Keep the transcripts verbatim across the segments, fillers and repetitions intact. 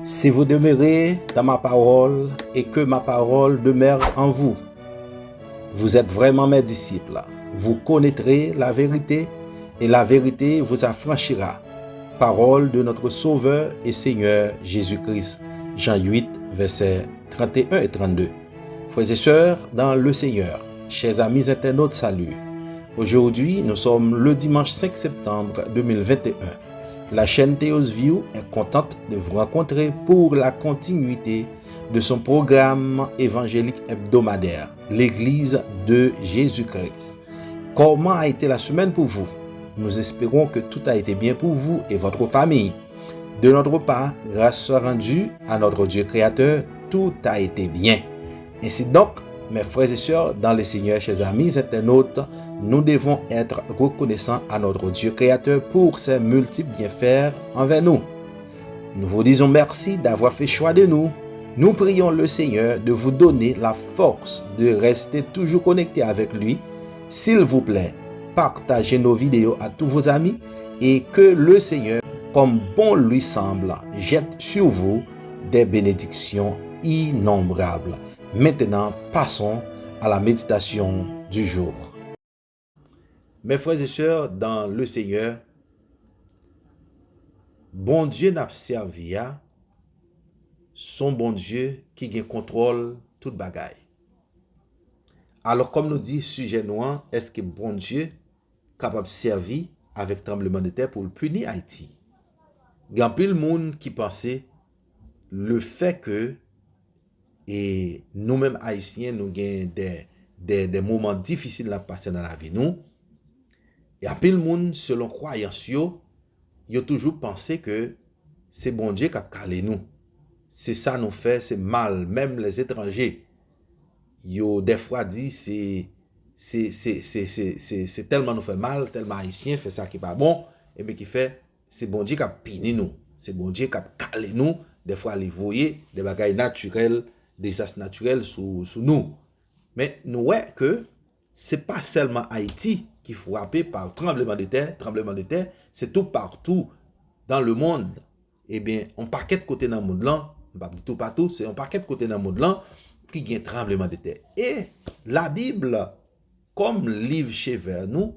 Si vous demeurez dans ma parole et que ma parole demeure en vous, vous êtes vraiment mes disciples. Vous connaîtrez la vérité et la vérité vous affranchira. Parole de notre Sauveur et Seigneur Jésus-Christ. Jean huit, versets trente et un et trente-deux. Frères et sœurs dans le Seigneur, chers amis internautes, salut. Aujourd'hui, nous sommes le dimanche cinq septembre deux mille vingt et un. La chaîne Theos View est contente de vous rencontrer pour la continuité de son programme évangélique hebdomadaire, l'Église de Jésus-Christ. Comment a été la semaine pour vous? Nous espérons que tout a été bien pour vous et votre famille. De notre part, grâce soit rendue à notre Dieu créateur, tout a été bien. Ainsi donc, mes frères et sœurs dans le Seigneur, chers amis internautes, nous devons être reconnaissants à notre Dieu créateur pour ses multiples bienfaits envers nous. Nous vous disons merci d'avoir fait choix de nous. Nous prions le Seigneur de vous donner la force de rester toujours connecté avec lui. S'il vous plaît, partagez nos vidéos à tous vos amis et que le Seigneur, comme bon lui semble, jette sur vous des bénédictions innombrables. Maintenant, passons à la méditation du jour. Mes frères et sœurs dans le Seigneur, Bondye n ap sèvi a, se yon Bondye ki gen kontwòl tout bagay. Alò, kòm nou di, sijè nou an, èske Bondye kapab sèvi avèk tranblemanntè pou l pini Ayiti? Gen anpil moun ki panse lefètke e nou menm Ayisyen, nou gen de, de, de moman difisil n ap pase nan lavi nou. E anpil moun, selon kwayans yo, yo toujou panse ke se Bondye k ap kale nou. Se sa nou fè, se mal, menm lèzetranje. Yo dèfwa di se, se, se, se, se, se, se tèlman nou fè mal, tèlman Ayisyen fè sa ki pa bon, ebyen ki fè se Bondye k ap pini nou. Se Bondye k ap kale nou. Dèfwa li voye de bagay natirèl, dezas natirèl sou, sou nou. Men nou wè ke se pa sèlman Ayiti ki frape pa tranblemanntè, tranblemanntè, se toupatou dans le monde. Ebyen, yon pakèt kote nan mond lan, m p ap di toupatou, se yon pakèt kote nan mond lan ki gen tranblemanntè. E Labib, kòm liv chevè nou,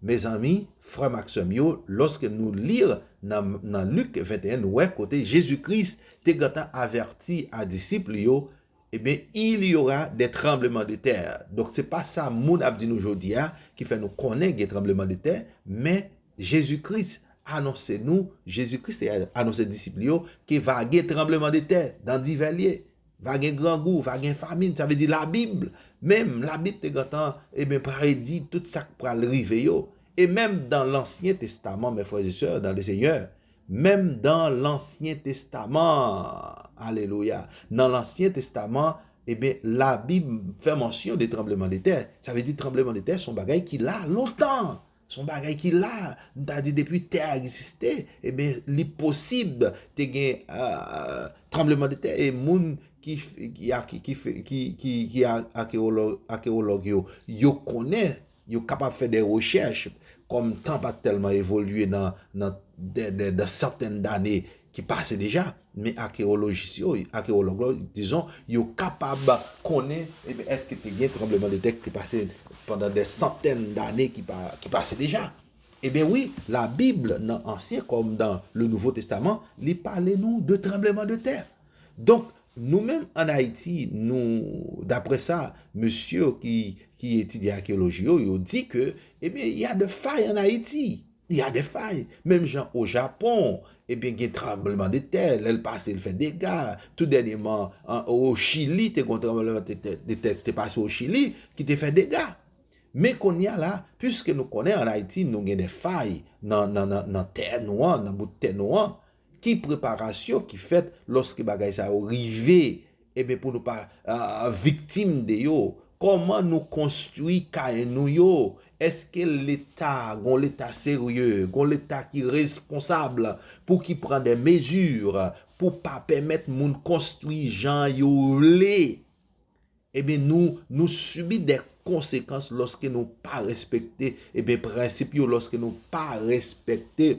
mezanmi, frè m ak sè m yo, lòske nou li nan, nan Lik venteyen, nou wè kote Jezi Kris te gentan avèti a disip li yo, ebyen, il y aura des tremblements de terre. Donk, se pa sa moun ap di nou jodi a ki fè nou konnen gen tranblemanntè, men Jezi Kris anonse nou, Jezi Kris te anonse disip li yo ke va gen tranblemanntè dans divers lieux. Va gen grangou, va gen famin, sa vle di Labib, menm Labib te gentan, ebyen, predi tout sa k pral rive yo. E menm dans l'Ancien Testament, mes frères et sœurs dans le Seigneur, menm dans l'Ancien Testament, alelouya, dans l'Ancien Testament, ebyen, Labib fè mansyon de tranblemanntè. Sa vle di tranblemanntè se yon bagay ki la lontan. Se yon bagay ki la, m ta di depi tè a egziste, ebyen, li posib te gen, euh, tranblemanntè e moun ki, f- ki, a- ki, ki, fe- ki, ki, ki a- akewolò- akewològ yo, yo konnen, yo kapab fè de rechèch, kòm tan pa t tèlman evolye nan, nan de, de, de santèn dane ki pase deja, men akewolojis yo, akewològ yo, dizon, yo kapab konnen, ebyen, èske te gen tranblemanntè ki te pase pandan de santèn dane ki, pa, ki pase deja. Ebyen wi, Labib nan Ansyen kòm dans le Nouveau Testament, li pale nou de tranblemanntè. Donk, nou menm ann Ayiti, nou, daprè sa mesye ki, ki etidye akeyoloji yo, yo di ke, ebyen, il y a des failles en Haïti. Il y a des failles. Menm jan o Japon, ebyen, gen tranblemanntè, lè l pase, l fè dega. Tou dènyèman, an, o Chili, te gen tranblemanntè, te, te, te pase o Chili, ki te fè dega. Men kounye a la, piske nou konnen ann Ayiti, nou gen de fay nan, nan, nan, nan tè nou an, nan bout tè nou an, ki preparasyon ki fèt lòske bagay sa yo rive, ebyen, pou nou pa, ah, viktim de yo? Kòman nou konstwi kay nou yo? Èske Leta, gon Leta serye, gon Leta ki responsab, pou ki pran de mezi pou pa pèmèt moun konstwi jan yo vle? Ebyen, nou, nou sibi de konsekans lòske nou pa respekte, ebyen, prensip yo, lòske nou pa respekte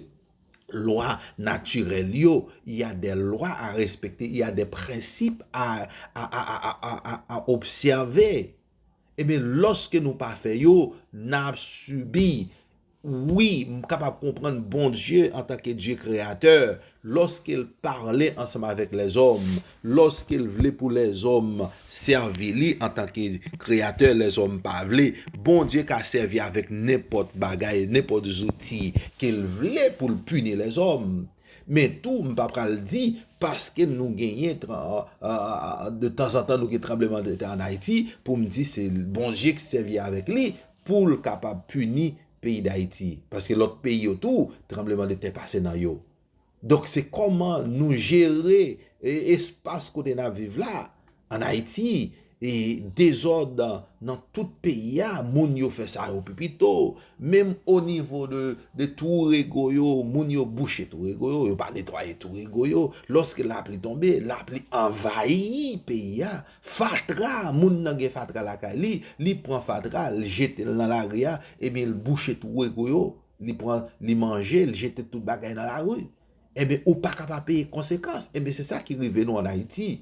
lwa natirèl yo, il y a des lois à respecter, il y a des principes à, à, à, à, à, à observer. Ebyen, lòske nou pa fè yo, n ap sibi. Wi, m kapab konprann Bondye antanke Dye kreyatè, lòske l pale ansanm avèk lèzòm, lòske l vle pou lèzòm sèvi li antanke kreyatè, lèzòm pa vle, Bondye ka sèvi avèk nenpòt bagay, nenpòt zouti ke l vle pou l pini lèzòm. Men tou, m pa pral di, paske nou genyen, tran- a- a- a- de tanzantan nou gen tranblemanntè an Ayiti, pou m di se Bondye ki sèvi avèk li pou l kapab pini peyi Dayiti. Paske lòt peyi yo tou, tranblemanntè pase nan yo. Donk, se kòman nou jere e, espas kote n ap viv la, an Ayiti, e dezòd nan tout peyi a, moun yo fè sa yo pi pito. Menm o nivo de, de twou rego yo, moun yo bouche twou rego yo, yo pa netwaye twou rego yo. Lòske lapli tonbe, lapli anvayi peyi a. Fatra, moun nan gen fatra lakay li, li pran fatra, li jete l nan lari a, ebyen, li bouche twou rego yo, li pran, li manje, li jete tout bagay nan lari. Ebyen, ou pa ka pa peye konsekans. Ebyen, se sa ki rive nou an Ayiti.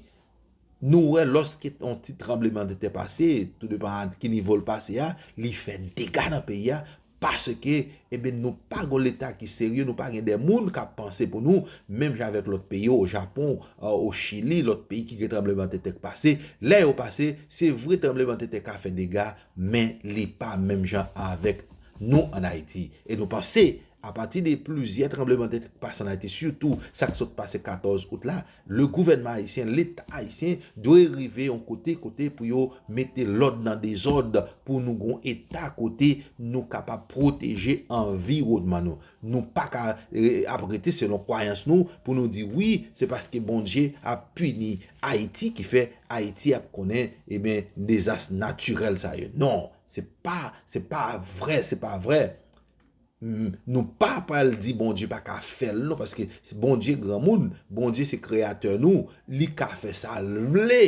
Nou wè lòske yon ti tranblemanntè pase, tou depan a ki nivo l pase a, li fè dega nan peyi a, paske, ebyen, nou pa gon Leta ki serye, nou pa gen de moun k ap panse pou nou, menm jan avèk lòt peyi, o Japon, o Chili, lòt peyi ki gen tranblemanntè k pase. Lè yo pase, se vre tranblemanntè ka fè dega, men li pa menm jan avèk nou an Ayiti. E nou panse, apati de plizyè tranblemanntè k pase an Ayiti, sitou sa k sot pase katòz out la, le gouvènman ayisyen, Leta ayisyen dwe rive yon kote, kote pou yo mete lòd nan dezòd, pou nou gon eta kote nou kapab pwoteje anviwònman nou. Nou pa ka e, ap rete selon kwayans nou pou nou di wi, se paske Bondye ap pini Ayiti ki fè Ayiti ap konnen, ebyen, dezas natirèl sa yo. Non, se pa, se pa vre, se pa vre. M- Nou pa pral di Bondye pa ka fè l non, paske Bondye granmoun, Bondye se kreyatè nou, li ka fè sa l vle.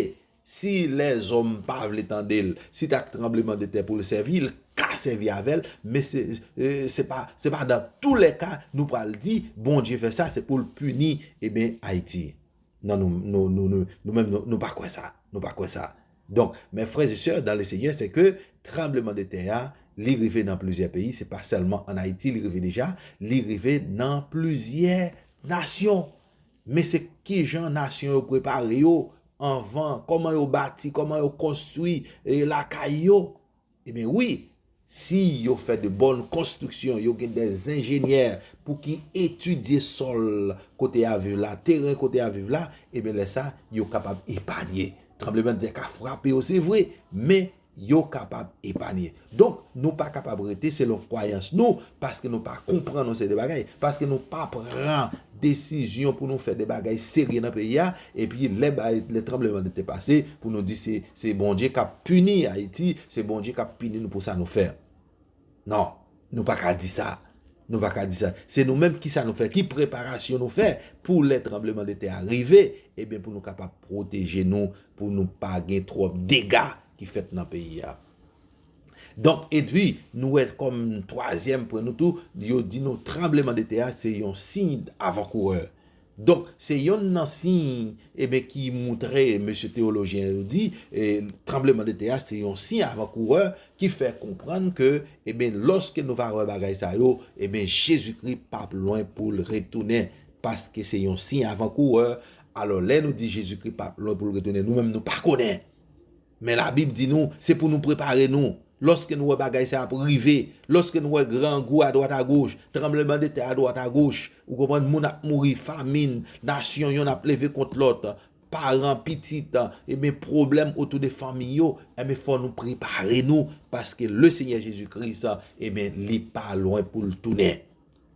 Si lèzòm pa vle tande l, si t ak tranblemanntè pou l sèvi, l ka sèvi avè l, men se, e, se pa, se pa dans tous les cas nou pral di Bondye fè sa, se pou l pini, ebyen, Ayiti. Non, nou, nou, nou, nou, nou menm, nou, nou pa kwè sa. Nou pa kwè sa. Donk, mes frères et sœurs dans le Seigneur, se ke tranblemanntè a, li rive nan plizyè peyi, se pa sèlman an Ayiti, li rive deja, li rive nan plizyè nasyon. Men se kijan nasyon yo prepare yo anvan, kòman yo bati, kòman yo konstwi e, lakay yo. Ebyen wi, si yo fè de bòn konstriksyon, yo gen de enjenyè pou ki etidye sòl kote y ap viv la, teren kote y ap viv la, ebyen lè sa, yo kapab epanye. Tranblemanntè ka frape yo, se vre, men yo kapab epanye. Donk, nou pa kapab rete selon kwayans nou, paske nou pa konprann yon seri de bagay, paske nou pa pran desizyon pou nou fè de bagay serye nan peyi a, epi lè bay, lè tranblemanntè pase, pou nou di se, se Bondye k ap pini Ayiti, se Bondye k ap pini nou pou sa nou fè. Non, nou pa ka di sa. Nou pa ka di sa. Se nou menm ki sa nou fè, ki preparasyon nou fè pou lè tranblemanntè a rive, ebyen pou nou kapab pwoteje nou, pou nou pa gen twòp dega ki fèt nan peyi a. Donk, epi, nou wè kòm twazyèm pwen nou tou, yo di nou tranblemanntè a se yon siy avankourè. Donk, se yonn nan siy, ebyen, ki moutre, mesye teyolojyen yo di, e, tranblemanntè a se yon siy avankourè ki fè konprann ke, ebyen, lòske nou va wè bagay sa yo, ebyen, Jezikri p ap lwen pou l retounen, paske se yon siy avankourè. Alò, lè nou di Jezikri p ap lwen pou l retounen, nou menm nou pa konnen. Men Labib di nou, se pou nou prepare nou. Lòske nou wè bagay sa ap rive, lòske nou wè grangou adwat agoch, tranblemanntè adwat agoch, ou konprann, moun ap mouri, famin, nasyon yonn ap leve kont lòt, paran, pitit, ebyen, pwoblèm otou de fanmi yo, ebyen, fò nou prepare nou, paske Lesenyè Jezi Kris, ebyen, li pa lwen pou l tounen.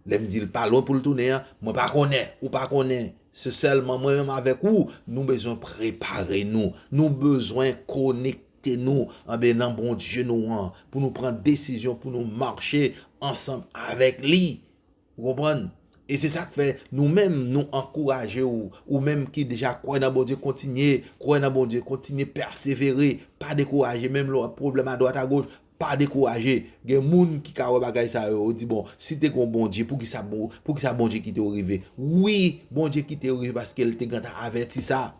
Lè m di l pa lwen pou l tounen an, mwen pa konnen, ou pa konnen. Se sèlman mwen menm avèk ou, nou bezwen prepare nou. Nou bezwen konekte nou, anben, nan Bondye nou an, pou nou pran desizyon, pou nou mache ansanm avèk li. Ou konprann? E se sa k fè nou menm, nou ankouraje w, ou menm ki deja kwè nan Bondye, kontinye kwè nan Bondye, kontinye pèsevere, pa dekouraje, menm lè w ap pwoblèm adwat agoch, Pa dekouraje. Gen moun ki ka wè bagay sa yo, yo di, bon, si te gen yon Bondye, poukisa, bon, poukisa Bondye kite yo rive? Wi, Bondye kite yo rive paske l te gentan avèti sa.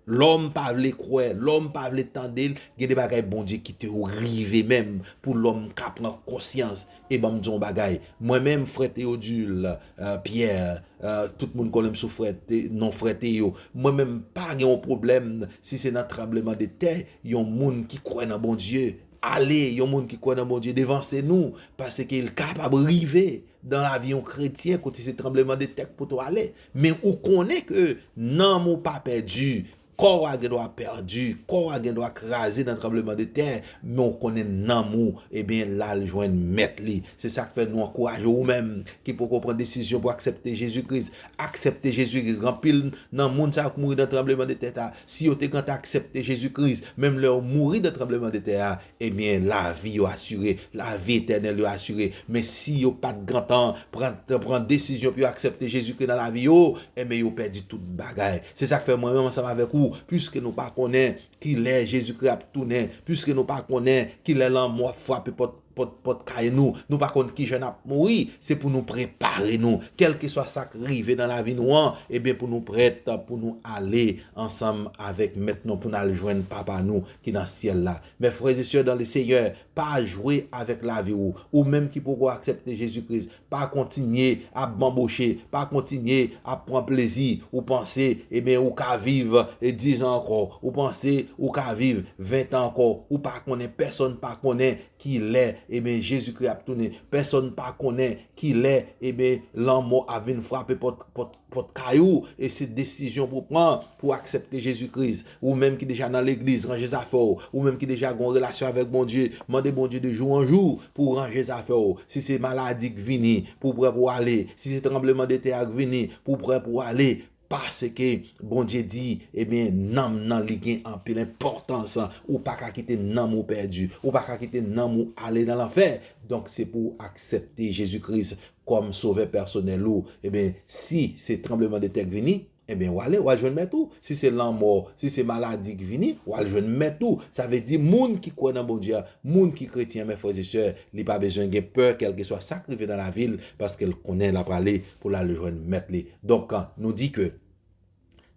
Lòm pa vle kwè, lòm pa vle tande l, gen de bagay Bondye kite yo rive menm pou lòm ka pran konsyans. E ban m di yon bagay, mwen menm, frè Théodule, euh, Pierre, euh, tout moun konnen m sou frè Te-, non frè Théo, mwen menm, m pa gen yon pwoblèm si se nan tranbleman de tè, yon moun ki kwè nan Bondye, ale, yon moun ki kwè nan Bondye devanse nou, paske l kapab rive nan lavi yon kretyen kote se tranbleman de tè k pote w ale. Men ou konnen ke nanm ou pa pèdi, kò w a gen dwa pèdi, kò w a gen dwa kraze nan tranbleman de tè, men ou konnen nanm ou, ebyen, l al jwenn mèt li. Se sa k fè nou ankouraje ou menm ki poko pran desizyon pou aksepte Jezi Kris. Aksepte Jezi Kris. Gen anpil nan moun sa yo k mouri nan tranbleman de tè a, si yo te gentan aksepte Jezi Kris, menm lè yo mouri nan tranbleman de tè a, ebyen, lavi yo asire, lavi etènèl yo asire. Men si yo pa t gentan pran, pran desizyon pou yo aksepte Jezikri nan lavi yo, ebyen, yo pèdi tout bagay. Se sa k fè mwen menm ansanm avèk ou, piske nou pa konnen kilè Jezikri ap tounen, piske nou pa konnen kilè lanmò ap frape pòt, pòt, pòt kay nou, nou pa konn kijan n ap mouri, se pou nou prepare nou. Kèlkeswa sa k rive nan lavi nou an, ebyen, pou nou prèt, pou nou ale ansanm avèk Mèt nou, pou n al jwenn Papa nou ki nan syèl la. Mes frères et sœurs dans le Seigneur, pa jwe avèk lavi w. Ou menm ki poko aksepte Jezi Kris, pa kontinye ap banboche, pa kontinye ap pran plezi. Ou panse, ebyen, ou ka viv, e, diz an ankò. Ou panse ou ka viv ven tan ankò. Ou pa konnen, pèsonn pa konnen kilè, ebyen, Jezikri ap tounen. Pèsonn pa konnen kilè, ebyen, lanmò ap vin frape pòt, pòt, pòt kay ou, e se desizyon pou w pran pou w aksepte Jezi Kris. Ou menm ki deja nan legliz, ranje zafè w. Ou menm ki deja gen yon relasyon avèk Bondye, mande Bondye de jou an jou pou w ranje zafè w. Si se maladi k vini, pou w prè pou w ale. Si se tranbleman de tè a k vini, pou w prè pou w ale. Paske Bondye di, ebyen, nanm nan li gen anpil enpòtans. Ou pa ka kite nanm ou pèdi. Ou pa ka kite nanm ou ale nan lanfè. Donk, se pou w aksepte Jezi Kris kòm sovè pèsonèl ou. Ebyen, si se tranbleman de tè k vini, ebyen, w ale, w al jwenn mèt ou. Si se lanmò, si se maladi k vini, w al jwenn mèt ou. Sa vle di, moun ki kwè nan Bondye a, moun ki kretyen, mes frères et sœurs, li pa bezwen gen pè, kèlkeswa sa k rive nan lavi l, paske l konnen l ap ale pou l al jwenn mèt li. Donk, nou di ke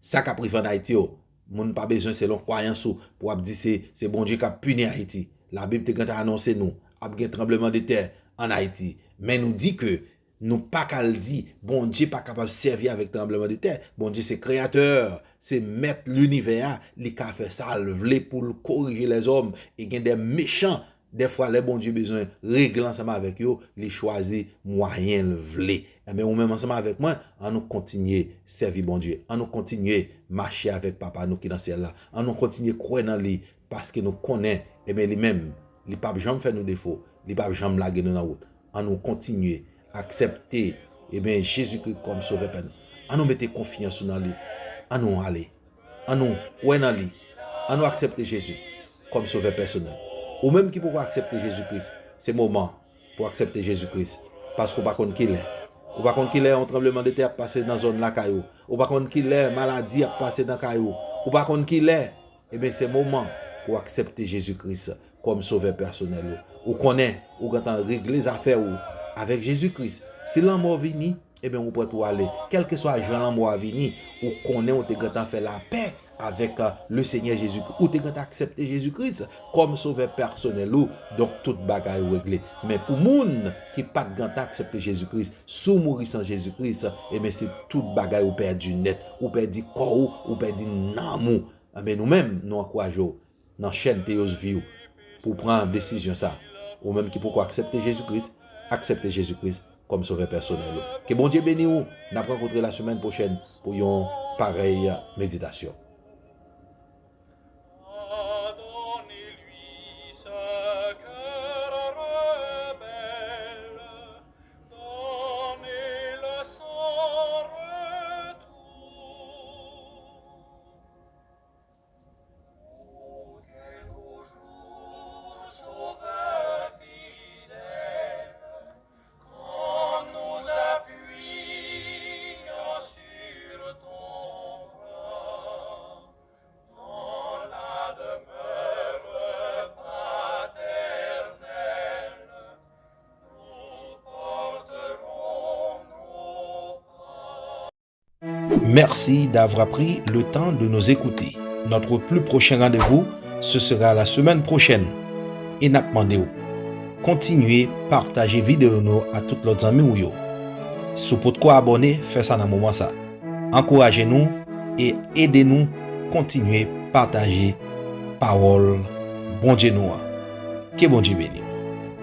sa k ap rive ann Ayiti yo, moun pa bezwen selon kwayans ou pou w ap di se, se Bondye k ap pini Ayiti. Labib te gentan anonse nou, ap gen tranbleman de tè ann Ayiti. Men nou di ke nou pa ka al di Bondye pa kapab sèvi avèk tranbleman de tè. Bondye se kreyatè, se mèt linivè a, li ka fè sa l vle pou l korije lèzòm. E gen de mechan, dèfwa lè Bondye bezwen regle ansanm avèk yo, li chwazi mwayen l vle. Enben, ou menm ansanm avèk mwen, ann nou kontinye sèvi Bondye. Ann nou kontinye mache avèk Papa nou ki nan syèl la. Ann nou kontinye kwè nan li, paske nou konnen, enben, li menm, li p ap janm fè nou defo. Li p ap janm lage nou nan wout. Ann nou kontinye aksepte, enben, Jezikri kòm Sovè pè nou. Ann nou mete konfyans nou nan li. Ann nou ale. Ann nou kwè nan li. Ann nou aksepte Jezi kòm Sovè pèsonèl. Ou menm ki poko aksepte Jezi Kris, se moman pou w aksepte Jezi Kris. Paske w pa konn kilè. Ou pa konn kilè yon tranbleman de tè ap pase nan zòn lakay ou. Ou pa konn kilè maladi ap pase nan kay ou. Ou pa konn kilè. Ebyen, se moman pou w aksepte Jezi Kris kòm Sovè pèsonèl ou. Ou konnen, ou gentan regle zafè ou avèk Jezi Kris. Si lanmò vini, ebyen, ou prèt pou w ale. Kèlkeswa jan lanmò a vini, ou konnen ou te gentan fè lapè avèk, euh, le Senyè Jezi Kris. Ou te gentan aksepte Jezi Kris kòm Sovè pèsonèl ou. Donk, tout bagay ou regle. Men pou moun ki pa t gentan aksepte Jezi Kris, si w mouri san Jezi Kris, ebyen, se tout bagay ou pèdi nèt. Ou pèdi kò ou, ou pèdi nanm ou. Enben, nou menm, nou ankouraje w nan chèn Teyos Vi w pou w pran desizyon sa. Ou menm ki poko aksepte Jezi Kris, aksepte Jezi Kris kòm Sovè pèsonèl ou. Ke Bondye beni w. N ap rankontre lasemèn pwochèn pou yon parèy meditasyon. Pardonnez-lui ce cœur rebelle, donnez-le sans retour. Ô qu'un beau jour, Sauveur fidèle, qu'on nous appuie sur ton bras. Merci d'avoir pris le temps de nous écouter. Notre plus prochain rendez-vous, ce sera la semaine prochaine. E n ap mande w, kontinye pataje videyo nou a tout lòt zanmi w yo. Si w potko abòne, fè sa nan moman sa. Ankouraje nou e ede nou kontinye pataje pawòl Bondye nou an. Ke Bondye beni w.